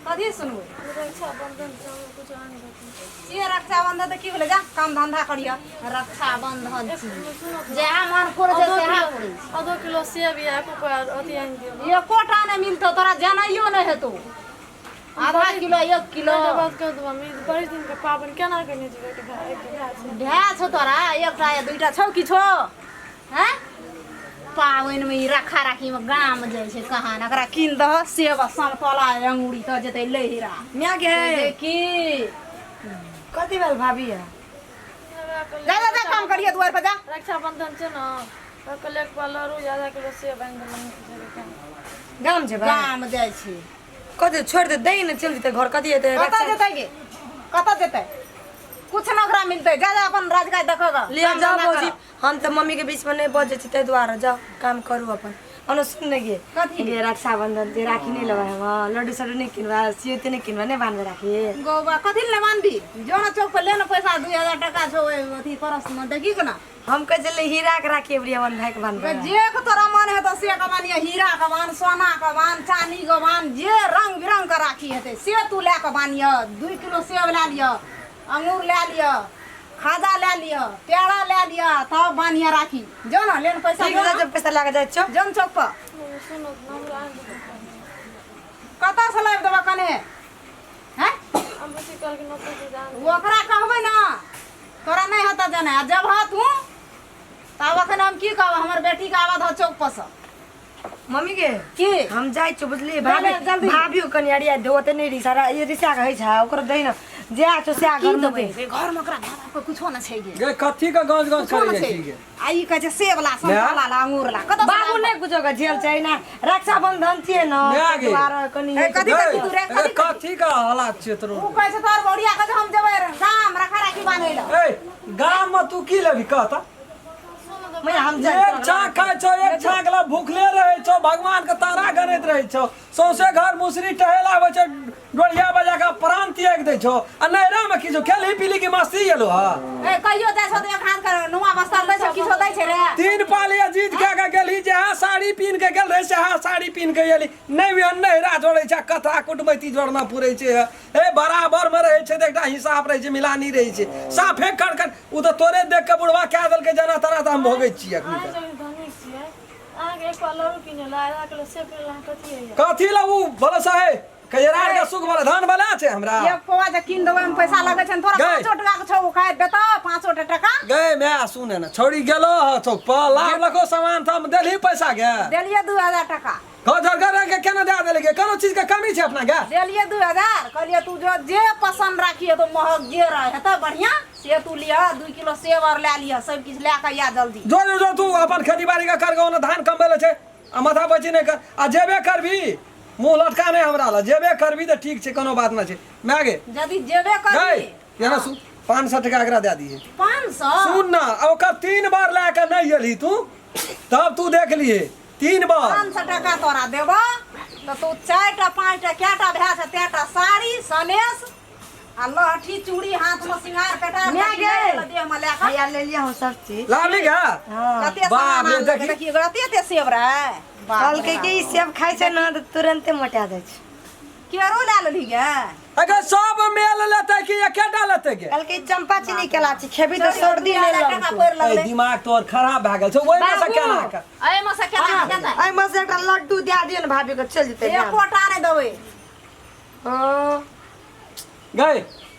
कथी सुनबै? रक्षाबंधन छै, हमरा कुछ आनि देथिन। से रक्षाबंधन तऽ की भेलै? जा काम धंधा करिह। रक्षाबंधन छी, जएह मन करै छै सएह करै छै। आधो किलो सेब या एको पाइ अथी आनि दियौ। एकोटा नहि मिलतौ तोरा, जनैयो नहि हेतौ। आधा किलो, 1 किलो। एकटा बात कह दू मम्मी, बड़ी दिनके पाबनि केना केने जेबै? एकटा भाय, एकटा भाय छै। भाय छौ तोरा एकटा या दुइटा छौ किछो? हैं, पाबनिमे ई रखा राखीमे गाम जाइ छै कहाँ ने। एकरा कीन दह सेब आ समतोला अंगूरी तऽ जेतै लहिरा। माय गे। की? कथी भेल भाभी है? जा जा जा, काम करिए दुआर पर जा। रक्षाबंधन छै ने, तऽ कहलियै एक पाव लड्डू या आधा किलो सेब आनि दे मम्मी, जेबै केना? गाम जेबै। गाम जाइ छी। कथी छोड़ि दे, दही ने चलि जेतै घर, कथी हेतै? कतऽ जेतै गे? कतऽ जेतै? कुछ न ओकरा मिलतै। जा जा, अपन राजकाज देखऽ। लिअ जाओ भौजी, हम तऽ मम्मीके बीचमे नहि बजै छी, ताहि दुआरे जाउ काम करू अपन। ओना सुन ने गे। कथी? गे, रक्षाबंधन जे राखी नहि लेबै हम? लड्डू सड्डू नहि किनबै? सियते नहि किनबै? नहि बान्हबै राखी? गौबा, कथी ले बान्हबी? जो ने चौक पर ले ने पैसा, 2000 टका छौ ओहि अथी परस मे, देखी के ना। हम कहै छलियै हीराके राखी अबरी अपन भाइके बान्हबै। जे के तोरा मन हेतौ से के बान्हिए। हीरा के बान्ह, सोना के बान्ह, चानी के बान्ह, जे रंग बिरंग के राखी हेतै से तू लए के बान्हिह। 2 किलो सेब लए लिअ, अंगूर लए लिअ, खाजा लए लिअ, पेड़ा लए लिअ, तब बान्हिए राखी। जो ने ले ने पैसा। ठीक जो है। ने। जब पैसा लए कऽ जाइ छियौ। जो ने चौक पर। मम्मी, सुनू ने, हमरा आनि देतै। कतऽ से लाबि देबऽ कने हैं? हम बेसी कहलखिन ओतऽ से आनि देबै। ओकरा कहबै ने, तोरा नहि हेतऽ जेनाइ। आ जब तू तब अखन हम की कहब? हमर बेटीके आबऽ दह चौक पर से। मम्मी गे। की? हम जाइ छियौ, बुझलियै? जा भाभी ले, जल्दी। भाभियो कनि अरिया दे, ओते नहि रिसा, ये रिसा के होइ छै, ओकरो दही ने जे छौ सएह की घरमे देबै दे। गे? घरमे ओकरा माय बापके कुछो नहि छै गे। गे, कथी के गंज गंज कुछो करै नहि जाइ छै। छी गे? आ ई कहै छै सेब ला, संतोला ला, अंगूर ला, कतऽ से बाबू लाबब? नहि कुछो के झेल छै ने, रक्षाबंधन छियै ने, माय ताहि गे। दुआरे कनि। ए, कथी कथी तू रे? ए, कथी? कथी के हालात छै तोरो? उ कहै छै तोहर बौड़िया के जे हम जेबै गाम रखा राखी बान्है लए। ए, गाम में तू की लेबी, कह तऽ? मैया, हम जाइ। एक छाक खाइ छौ, एक छाक ला भूखले रहै छौ, भगवान के तारा गनैत रहै छौ, सौंसे घर मुसरी टहेल आबै छै, डोरिया बजा के प्राण त्याग दै छौ, आ नैहरा में की छौ? खेलही पीली की मस्ती एलो हा? ए, कहियो जाइ छौ तऽ एक हाथ के नुआ बस्तर दै छौ, किछो दै छै रे? तीन पाली अजीत कए के गेलही, जहाँ साड़ी पीन के गेल रहे सएह साड़ी पीन के एली। नहि ओहन नैहरा जोड़ै छै, कथा कुटमैती जोड़ना पुरै छै। हे, बराबर में रहै छै तऽ एकटा हिसाब रहै छै, मिलानी रहै छै। साफे कर ओ तऽ तोरे देख के बुढ़वा कए देलकै जेना तेना, तऽ हम भोगै छियै एखनी अहाँ तक। जखन धनिक छियै, अहाँके एक पाव लड्डू किनै लए, आधा किलो सेब किनै लए अहाँ कथी होइए? कथी ला उ बोलो साहे कजरार के सुख वाला धान वाला छै हमरा? एक पौआ जे कीन देबै ओहिमे पैसा लगै छै ने तोरा? गै। 5 टका के छौ, ओ खाय देतौ 5 टका? गै माय, सुने ने, छौड़ी गेलो ह चौक पर, लाभ लखो सामान था, हम देलही पैसा गे? देलियै 2000 टका। घर घर के केना दए देलही गे? कोनो चीज के कमी छै अपना गे? देलियै 2000, कहलियै तू जो जे पसन्द राखिए तो महग जे रहे हेतै बढ़िया से तू लिह। 2 किलो सेब आर लए लिह, सब किछु लए कऽ आ जल्दी। जो जो जो, तू अपन खेती बाड़ी के कर गे, ओना धान कमबै ले छै आ माथा पची नहि कर। आ जेबे करबी, मुँह लटका नहि हमरा लग। जेबे करबी तऽ ठीक छै, कोनो बात नहि छै। माय गे। यदि जेबे गै करबी। एना सुन, 500 टका एकरा दए दिहे। 500? सुन ना, आ ओकर तीन बार लए कऽ नहि एलही तू, तब तू देख लिहे तीन बार। 500 टका तोरा देबऽ तऽ तू चारिटा पाँचटा कएटा भए छै तेटा साड़ी सनेस आ लहठी चूड़ी, हाथमे सिंगार कटार माय गे। देहमे लए कऽ। हैया ले लिअ हम सब चीज। लावली गे। हाँ। कते बाप सामान रे, आनलकै? देखी। देखियौ, कते एते सेब रहै, बाप रे कहलकै बाप। कि ई सेब खाइ छै ने तऽ तुरन्ते मोटा जाइ छै। केरो लए लेलही गे? अगर सब मेल लेतै कि एकेटा लेतै गे? कहलकै चंपा चीनी केला छै, खेबी तऽ सर्दी नहि 2000 टका लगतौ। पड़ि ए, लगलै। दिमाग तोहर खराब भए गेल छौ, ओहिमे से बाबू। केना के? एहिमे से केना के देतै? एहिमे से एकटा लड्डू दए दियौ ने भाभी के, चलि जेतै गाम। एकोटा नहि देबै। हँ। गै,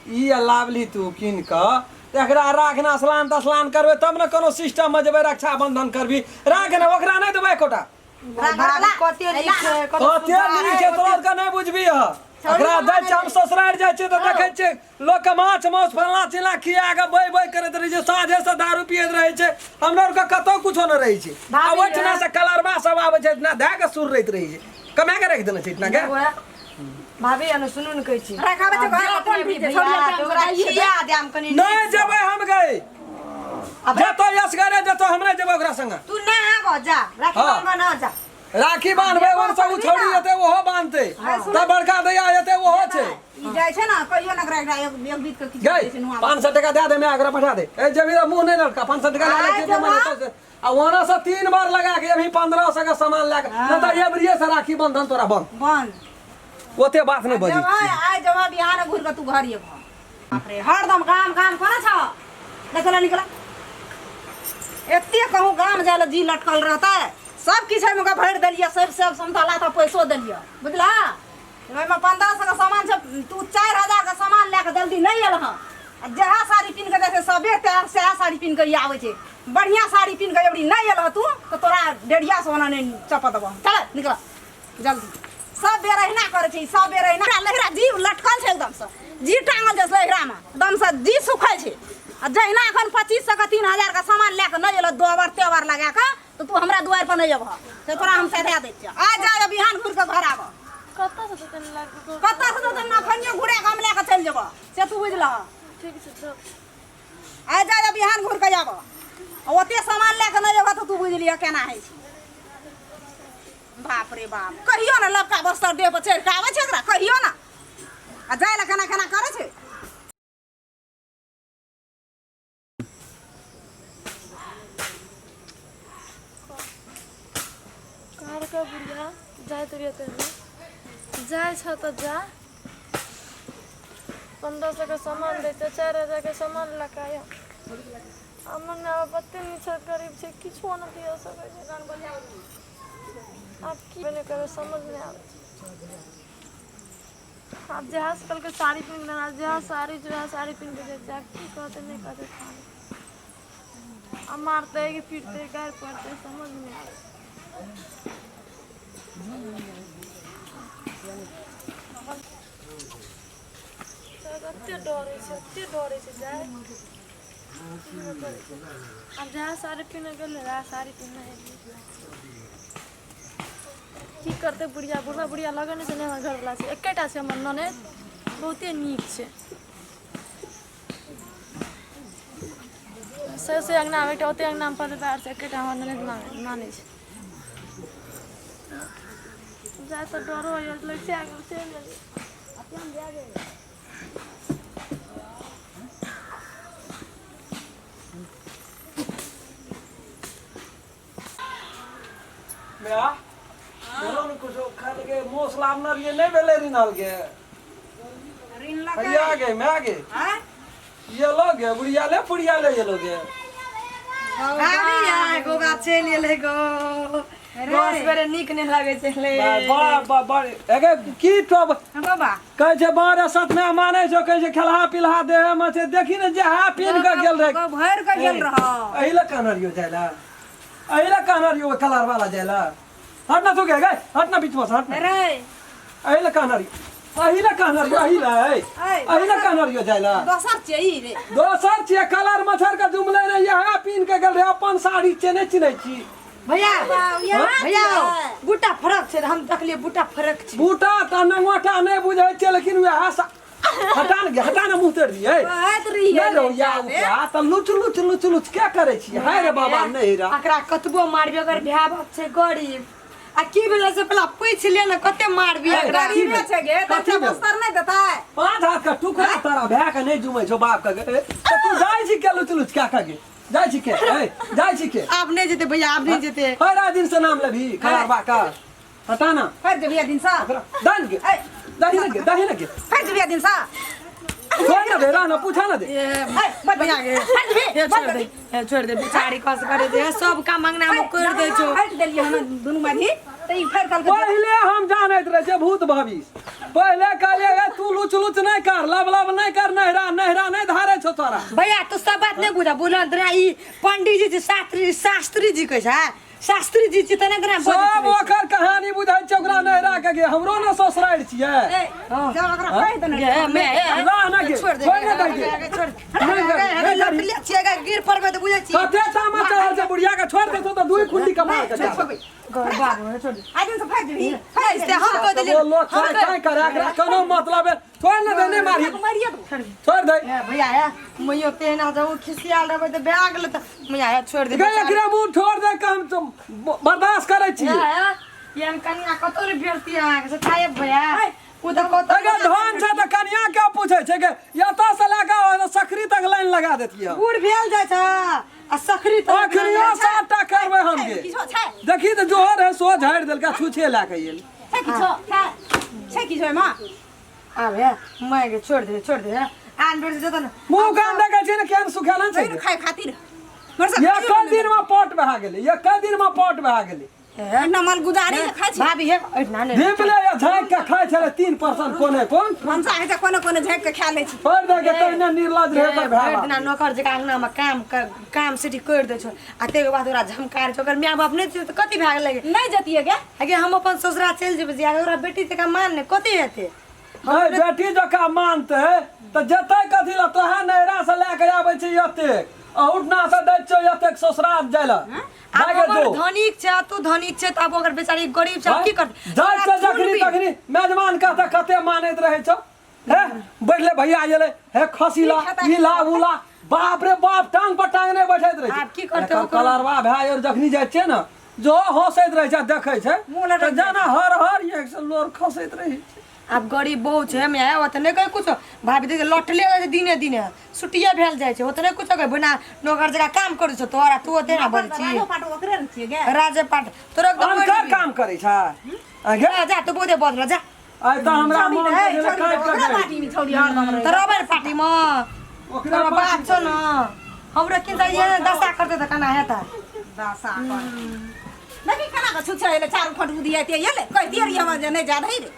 ई लावली तू कीन कऽ एकरा राखना, स्नान तस्नान करबै तब ने कोनो सिस्टम मे जेबै, रक्षाबंधन करबी। राख ने, ओकरा नहि देबै एकोटा। भाभी कते नीक छै, कते कते नीक छै, तोरा के नहि बुझबी ह। एकरा दै छै, हम ससुरारि जाइ छियै तऽ देखै छियै लोकके माछ माउस फलना चिलना खिया कऽ बै बै करैत रहै छै, साँझे से दारू पियैत रहै छै। हमरा आरके कतौ कुछो नहि रहै छै। आ ओहिठिना से कलरबा सब आबै छै, इतना धए कऽ सुरैत रहै छै, कमा के राखि देने छै इतना के। भाभी, अनु सुनू ने, कहै छी रखाबै छै घर कोन ठीक छै, छोड़िया भैया, ओकरा खिया देम कनि। नहि जेबै हम गई, जतो असगरे जतो, हम नहि जेबै ओकरा संगे। तू ना आब, जा राखी बान्हबऽ ना जा। राखी बान्हबै, ओन सब ओ छौड़ी एतै, ओहो बान्हतै, तब बड़का दैया एतै, ओहो छै। ई जाइ छै ने, कहियो ने ओकरा एकटा एक एक बीत के किछु गई, दै छै नुआ। 500 टका दए दे, मैं ओकरा पठा दे। ए, जेबी तऽ मुँह नहि लटका, 500 टका लए लै छियै, मने तो आ ओना से तीन बार लगा के अभी 1500 के सामान लए के, नहि तऽ एबरिये से राखी बंधन तोरा बंद। बंद। ओते बात नहि बजै जब छियै आइ जब बिहान घुरि कऽ तू घर अयबह बाप रे हरदम काम काम करै छ निकल निकल एते कहूँ गाम जाय लए जी लटकल रहतै सब किछु ओहिमे भरि देलियै सब सब समतला तऽ पैसो देलियै बुझला ओहिमे 1500 के सामान छै तू 4000 के सामान लए कऽ जल्दी नहि एलहँ आ जएह साड़ी पिन्ह कऽ जाइ छै सबे तैयार सएह साड़ी पिन्ह कऽ ई आबै छै बढ़िआँ साड़ी पिन्ह कऽ अबरी नहि एलहँ तू तऽ तोरा डेढ़िया से ओना नहि चपऽ देबह चल निकल जल्दी सब बेर अहिना करै छै ई सब बेर अहिना लहिरा जीव लटकल छै एकदमसँ जी टांगल छै लहिरामे एकदमसँ जी सुखै छै आ जहिना एखन 2500 के 3000 के सामान लए कऽ नहि एलह दोबर तेबर लगा कऽ तऽ तू हमरा दुआरि पर नहि अबह से तोरा हम सधा दै छियह आ जा बिहान घुरि कऽ घर आबह कतऽ से देतै लए कऽ कतऽ से देतै नखनियो घुरा कऽ हम लए कऽ चलि जेबह से तू बुझलह ठीक छै चल आ जा बिहान घुरि कऽ आबह आ ओते सामान लए कऽ नहि अबह तऽ तू बुझि लिअ केना होइ छै बाप रे बाप कहियो ने लबका बस्तर देह पर चढ़ि कऽ आबै छै एकरा कहियो ने आ जाय लए केना केना करै छै कहलकै बुढ़िया जाइत रहियै तहिना जाइ छह तऽ जा 1500 के सामान दै छै 4000 के सामान लऽ कऽ आया हमर माय बाप एते नीचा गरीब छै किछो नहि दिअ सकै छै आब की नहि करबै समझ नहि आबै छै आब जएह से कहलकै साड़ी पहिन कऽ जएह साड़ी छै वएह साड़ी पहिन कऽ जाइ छै आब की कहतै नहि कहतै खाली आब मारतै कि पीटतै गारि पड़तै समझ नहि आबै छै कते डरै छै एते डरै छै जाइ आब जएह साड़ी पहिन कऽ गेलै वएह साड़ी पहिनने एलियै की करतै बुढ़िया बुढ़बा बुढ़िया लगै नहि छै नहि हमर घरवला छै एकेटा छै हमर ननैद बहुते नीक छै से से अङ्गनामे एकटा ओते अङ्गनामे परिवार छै एकेटा हमर ननैद मानै छै जाय तऽ डरो होइए लगिते गेल चलि गेलियै म्या बोलो ने कुछो खाए के मोस लामना रहिए नहीं भेलै रिनाल के ऋण लऽ कहिया गे मैं गे आँय? ये लोग गे बुढ़िया ले पुड़िया ले ये लोग गे भाभी आय गोगा चलि एलै गो बस बड़े नीक नहि लागै छै ले बा बा बा एगे की टब बाबा कहै छै बारह सत में मानै छौ कहै छै खेलहा पिलहा देह में छै देखी ने जे हा पीन के गेल रहे भरि कऽ गेल रह एहि लए कहने रहियो जाय लए एहि लए कहने रहियो कलर वाला जाय लए हट ना तू गे गे हट ना बीच में से हट ना रे एहि लए कहने रहियो एहि लए कहने रहियो एहि लए एहि लए कहने रहियो जाय लए दोसर छियै ई रे दोसर छियै कलर मच्छर के जुमले रहे इएह पीन के गेल रहे अपन साड़ी छियै नहि चिन्है छी भैया इएह भैया छियै। बूटा फरक छै हम देखलियै बूटा फरक छै बूटा तऽ नंगोटा नहि बुझै छियै लेकिन वएह हटा ने गे हटा ने मुँह तोड़ि दियै कहैत रहियै नहि रहो या उठा तऽ लुच लुच लुच लुच क्या करै छियै हाय रे बाबा नहि रा एकरा कतबो मारबी अगर भाय बाप छै गरीब आ की भेलै से पहला पूछि ले ने कते मारबी एकरा गरीबे छै गे तऽ कथी भेल? बस्तर नहि देतै पाँच हाथ के टुकड़ा तारा भए के नहि जुमै छौ बाप के गे तऽ तू जाइ छी के लुच लुच क्या के गे जाइ छी के ए जाइ छी के आब नहि जेतै भैया आब नहि जेतै हर दिन से नाम लेबही खराबा का हटा ना फेर जेबिया दिन सँ ओकरा दान गे ए दाही ना गे दाही ना गे फेर जेबिया दिन सँ छोड़ ना दे रह ना पूछा ना दे ए बच भैया गे फेर जेबी हे छोड़ दे हे छोड़ दे बेचारी कस करे दे सब काम अंगना में कर दे छौ हटि देलियै हम दुनू माझी तऽ ई फेर कहलकै पहिले हम जानैत रहे छै भूत भविष्य पहिले कहलियै गे तू लुच लुच नहि कर लब लब नहि कर नहिरा नहिरा नहि धारे छौ तोरा भैया तू सब बात नहीं बुझा बोला तोरा ई पंडित जी शास्त्री शास्त्री जी कहै छै शास्त्री जी छी तने तने सब ओकर कहानी बुझै छै ओकरा नहिरा के गे हमरो ने ससुरारि छियै ए जब ओकरा कहि देने गे मैं ना ना गे छोड़ दे छोड़ ना दे गे छोड़ नहीं, नहीं, नहीं, दे छियै गे गिर पड़बै तऽ बुझै छी कते तामा चढ़ल छै बुढ़िया के छोड़ देतौ तऽ दुई खुंडी कमा के जा बाबू छोड़ दे आइ दिन से फेर जेबी फेर से हम कह तो देलियै वो लोग काय काय करे एकरा कोनो मतलब है छोड़ ना दे नहीं मारी मारिए दू छोड़ दे ए भैया ए मैयो तेना जाऊ खिसियाल रहबै तऽ भए गेल तऽ मैया ए छोड़ दे गे एकरा मुंह छोड़ दे के हम तुम बर्दाश्त करै छी एहन कनिया कतौ नहि भेटती अहाँके से खायब भैया ओ तऽ कतौ अगर धन छै तऽ कनिया के पूछै छै के एतऽ से लए कऽ सकरी तक लाइन लगा देतियै बूढ़ भेल जाइ छै आ सकरी तऽ अखनियो सातटा करबै हम गे किछो छै देखी तऽ जोहर है सो झाड़ि देलकै छुछे लए कऽ गेल छै किछो छै छै किछो चीज ओहिमे। आब हे मैं के छोड़ दे, छोड़ दे। आन बेर जेतौ ने। मुँह कान देखै छी ने केहन सुखेल छै। नहि खाय खातिर हमर सब एक दिन में पट भए गेलै, एक दिन में पट भए गेलै। एहिना मालगुजारी के खाइ छी। भाभी हे एहिना ने ढिपले या झाँकि के खाइ छलै 3% कोने कोन भनसा होइ छै, कोने कोने झाँकि के खा लै छी। छोड़ि दे के तहिने निर्लज रहै ओकर भाय भरि बाप। दिना नौकर जकाँ अङ्गनामे काम कर, काम सिटी करि दै छौ आ ताहिके बाद ओकरा झमकार छौ। ओकर माय बाप नहि छै तऽ कथी भए गेलै? नहि जतियै गे। आगे हम अपन ससुरा चलि जेबै जे ओकरा बेटी जकाँ मान नहि कथी हेतै? नहीं बेटी जकाँ मानतै तऽ जेतै कथी लए? तोहे नैहरा से लए के आबै छी एतेक, अहुठना से दै छियौ एतेक ससुराल जाइ लए। आब भागे हमर जो। धनिक छै, तू धनिक छै, तऽ आब ओकर बेचारी गरीब छै, आब की करतै? जाइ छै जखनी तखनी मेजबान कहतै कते मानैत रहै छौ। हे बैठले भैया एलै, हे खसी ला, ई ला, उ ला, बाप रे बाप, टांग पर टांग नहि बैठैत रहै छै। आब की करतै एकर ओकर? कलरवा भए गेल। जखनी जाइ छियै ने, जो हँसैत रहै छै, देखै छै मुँह लटकि तऽ जेना हर हर एक से लोर खसैत रहै छै। आब गरीब बहुत छै माय, ओते नहि कहै कुछो। भाभी देख, लटले रहै छै, दिने दिने सुटिए भेल जाइ छै। ओते नहि कुछो कहै, बिना नौकर जकाँ काम करै छौ तोरा, तू ओते ना बजै छी। राजो पाट ओकरे ने छियै गे। राजे पाट तोरा एकदम मरि अनकर जेबही। काम करै छै आगे। जा, जा, तू बहुते बजल जा। आइ तऽ हमरा मन ए, भेलै छौड़ी काटि ओकरे कऽ पार्टी में छौड़ी हरदम रहै। तऽ रहबै ने पार्टीमे? ओकरा तोरा बाप छौ ने, हमरो किन तऽ ये दशा करतै तऽ केना हेतै? दशा कर। देखी केना कऽ छुच्छा एलै, चारू फट उदियाइते एलै। कहितियै रहियै हम जे नहि जा दही रे।